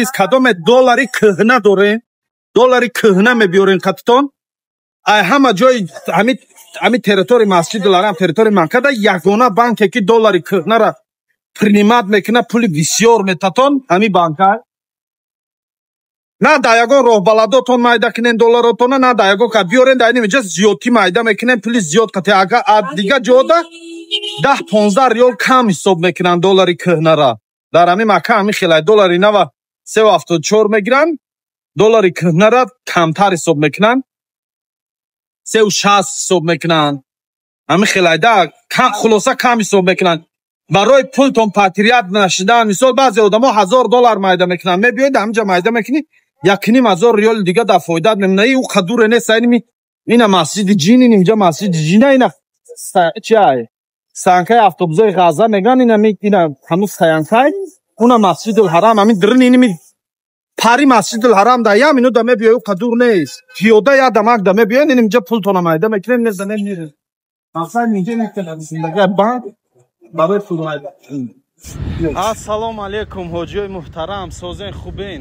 Кадоме доллари кӯҳна дорем, доллари кӯҳна мебиёрем қатитон. Ай ҳама ҷои ҳами территорияи Масҷидул Ҳарам, территорияи Маккада ягона банке, ки доллари кӯҳнара принимать мекунад, пули бисёр метатон, ҳами банка. На дар ягон роҳбаладотон майда кунен долларотона, на дар ягон ка биёрен, дар инҷа зиёдтӣ майда мекунен, пули зиёд қати. Агар дигар ҷода 10-15 риёл кам ҳисоб мекунанд доллари кӯҳнара. Дар ҳами Макка ҳами хелай: доллари нава 3,74 мегиранд, доллари кӯҳнара камтар ҳисоб мекунанд, 3,60 ҳисоб мекунанд. Ҳами хелайда, хулоса, кам ҳисоб мекунанд барои пултон потерять нашидан. Мисол, баъзе одамо 1000 доллар майда мекунанд, мебиёед, ҳаминҷа майда мекунӣ, 1,5 ҳазор риёли дига дар фоидат мемона. Ӯ қадуре нест. Ина масҷиди ҷин, инҷа масҷиди ҷина, ина чиай, стоянкаи автобусои Ғаза мегӯянд, ина ҳамун стоянкай, уна Масҷидул Ҳарам. Ҳамин дрин иними пари Масҷидул Ҳарам да як минута мебиёй, ӯ қадур нест. Пиёда як дамак да мебиёен, инҷа пултона майда мекунем, мезанем, мерем. Мақсад инҷа банк барои пул майда. Ассалому алайкум, ҳоҷиёи муҳтарам, созен, хубен?